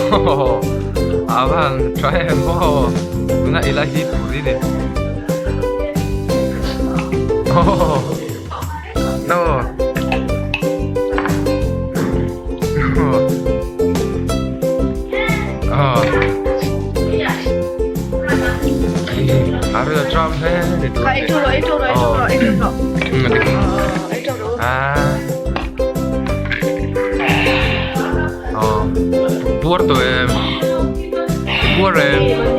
A van tha em aw tuna ila hi tur i ni no Puar tawh em? Puar em?